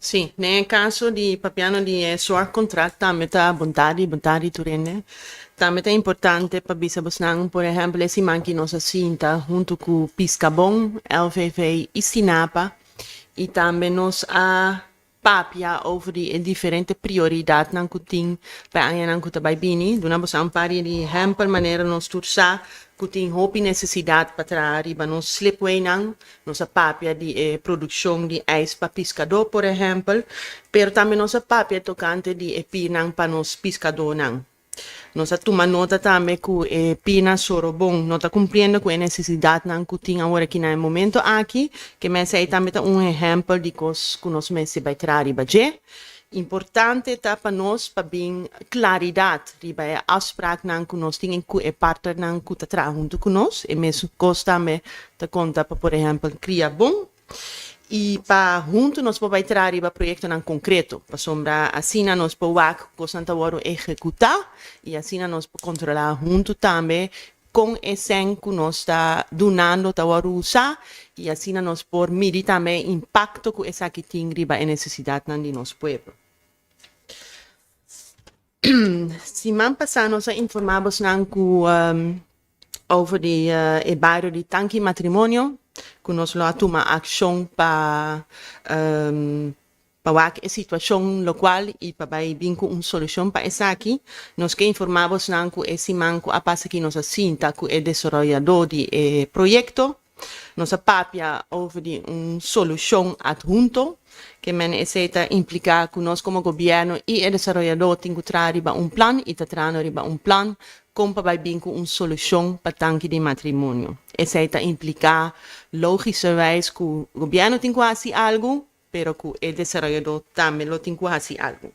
Si, den kaso di papiando di zorgcontract tambe ta bon tardi, bon tardi tur hende. Tambe ta importante pa bisa bosnan, por ehèmpel, e siman aki nos a sinta huntu ku Piscabon, LVV i Stinapa i tambe nos a papia over di e diferente prioridatnan ku tin pa añanan ku ta bai bini. Duna bosnan un par di ehèmpel, manera nos tur sa ku tin hopi nesesidat pa traha riba nos slipwaynan, nos a papia di e produkshon di ijs pa piskadó, por ehèmpel, pero tambe nos a papia tokante di e pirnan pa nos piskadónan. Nos a tuma nota tambe ku e pirnan Sorobon no ta kumpliendo ku e nesesidatnan ku tin awor aki na e momento aki, ke men esei tambe ta un ehèmpel di kos ku nos mester bai traha riba dje. Importante ta pa nos pa bin klaridat riba e afspraaknan ku nos tin ku e partnernan ku ta traha huntu ku nos. E mesun kos tambe ta konta pa, por ehèmpel, Kriabon. I pa huntu nos por bai traha riba proyektonan konkreto, pasobra asina nos por wak kosnan ta wòrdu ehekutá i asina nos por kontrolá huntu tambe kon e sèn ku nos ta dunando ta wòrdu usá i asina nos por midi tambe e impakto ku esaki tin riba e nesesidatnan di nos pueblo. Siman pasá nos a informá bosnan ku over di e bario di Tanki Matrimonio ku nos lo a tuma akshon pa wak e situashon lokual i pa bai bin ku un solushon pa esaki. Nos ke informá bosnan ku e siman ku a pasa aki nos a sinta ku e desaroyadó di e proyekto. Nos a papia over di un solushon adhunto, ke men esei ta impliká ku nos komo gobièrnu i e desaroyadó tin ku traha riba un plan i ta trahando riba un plan kon pa bai bin ku un solushon pa Tanki di Matrimonio. Esei ta impliká logischerwijs ku gobièrnu tin ku hasi algu, pero ku e desaroyadó tambe lo tin ku hasi algu.